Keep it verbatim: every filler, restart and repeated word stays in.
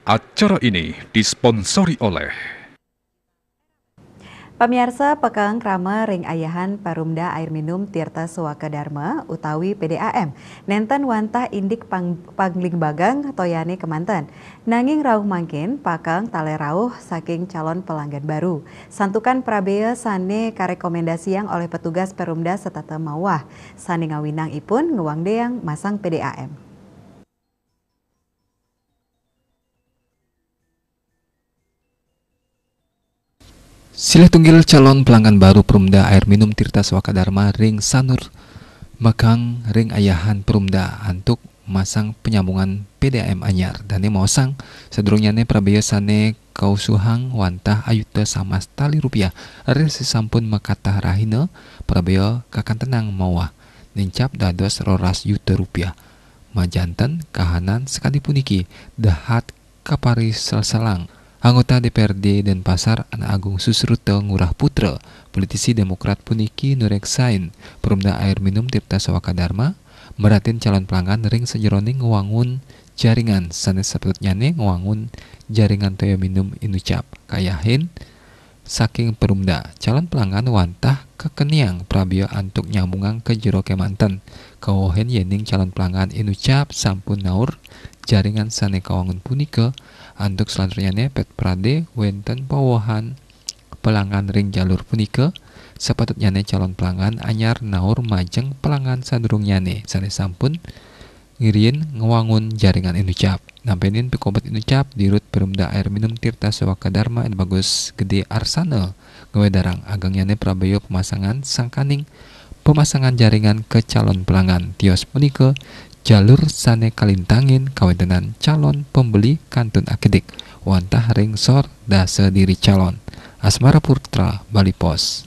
Acara ini disponsori oleh Pamiarsa, pekeng krama ring ayahan Perumda Air Minum Tirta Suaka Dharma utawi P D A M nenten wantah indik pang-, panglingbagang toyane kemanten. Nanging rauh mangkin, pekeng taler rauh saking calon pelanggan baru. Santukan prabea sane karekomendasiang olih petugas Perumda setata mawah sane ngawinang ipun ngwangdeang masang P D A M. Silih tunggil calon pelanggan baru Perumda Air Minum Tirta Swaka Dharma ring Sanur mekeng ring ayahan Perumda antuk masang penyambungan P D A M anyar. Dane maosang, sadurungnyane prabea sane kausuhang wantah ayuta samas tali rupiah, raris sampun makatah rahina, prabea kakantenang mawah nincap dados roras yuta rupiah. Majanten kahanan sakadi puniki, dahat kapariselselang. Anggota D P R D Denpasar, Anak Agung Susruta Ngurah Putra, politisi Demokrat puniki nureksain Perumda Air Minum Tirta Swaka Dharma, meratin calon pelanggan ring sajeroning ngwangun jaringan sane sapatutnyane ngwangun jaringan toya minum inucap. Kayahin saking Perumda, calon pelanggan wantah kakeniang prabea antuk nyambungang ka jero kemanten. Kawohin yening calon pelanggan inucap sampun naur jaringan sane kawangun punika, antuk salanturnyane pet prade wenten pawohan pelanggan ring jalur punika, sapatutnyane calon pelanggan anyar naur majeng pelanggan sadurungnyane sane sampun ngriin ngwangun jaringan inucap. Nampenin pikobet inucap, Dirut Perumda Air Minum Tirta Swaka Dharma Ed Bagus Gede Arsana ngawedarang agengnyane prabea pemasangan sangkaning pemasangan jaringan ke calon pelanggan. Tios punika jalur sane kalintangin kawentenan calon pembeli kantun akidik wantah ring sor dasa diri calon. Asmara Putra, Bali Post.